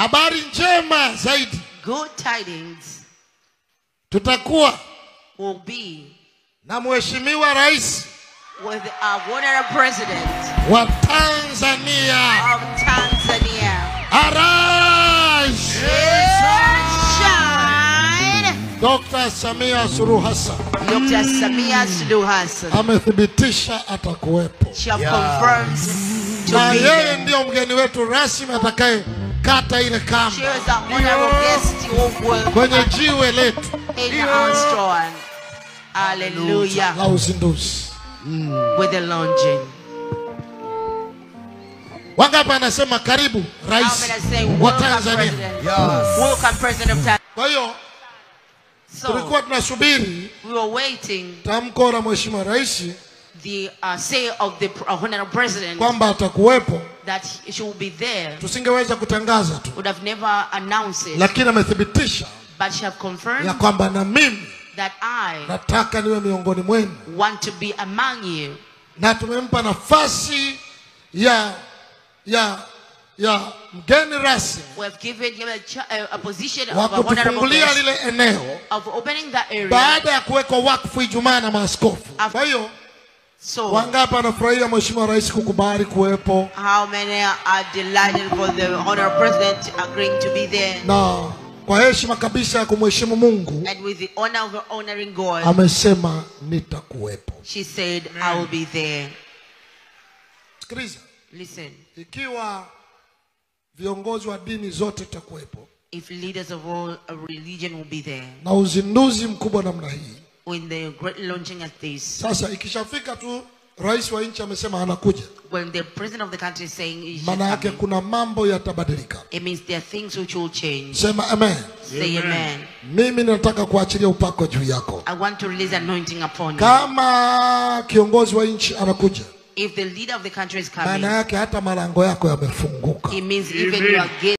Habari njema zaidi. Good tidings. Tutakuwa will be na Mheshimiwa Rais with our honorable president wa Tanzania. Of Tanzania. Arise! Shine! Dr. Samia Suluhu Hassan. Dr. Samia Suluhu Hassan. Amethibitisha atakuwepo. She have confirmed to na be yeye there. Ndio mgeni wetu rasmi atakaye kata ile kamba. She is our honorable guest who will kwenye jiwe letu. In Armstrong. Hallelujah. La uzinduzi. With the launching. Wangapi anasema karibu rais wa Tanzania? Yes. Welcome President of Tanzania. Kwa hiyo so, tulikuwa tunasubiri we were waiting tamko la Mheshimiwa Rais, the say of the honorable president, kwamba atakuwepo, that she will be there. Tusingeweza kutangaza tu. Would have never announced it. Lakini amethibitisha but she have confirmed ya kwamba na mimi that I nataka niwe miongoni mwenu. want to be among you. Na tumempa nafasi ya mgeni rasmi. We have given him a position wa of a honorable kutufungulia guest lile eneo of opening that area. Baada ya kuwekwa wakfu Ijumaa na maaskofu. Kwa hiyo so, wangapi wanafurahia Mheshimiwa Rais kukubali kuwepo? How many are delighted for the honorable president agreeing to be there? Na kwa heshima kabisa ya kumheshimu Mungu, and with the honor of honoring God, amesema nitakuwepo. She said, I will be there. Sikiliza. Listen. Ikiwa viongozi wa dini zote tutakuwepo, if leaders of all religion will be there, na uzinduzi mkubwa namna hii, when the great launching at this. Sasa ikishafika tu rais wa nchi amesema anakuja, when the president of the country is saying he's maana yake coming, kuna mambo yatabadilika. It means there are things which will change. Sema amen. Say amen. Mimi nataka kuachilia upako juu yako. I want to release anointing upon you. Kama kiongozi wa nchi anakuja, if the leader of the country is coming, maana yake hata malango yako yamefunguka. It means even your gate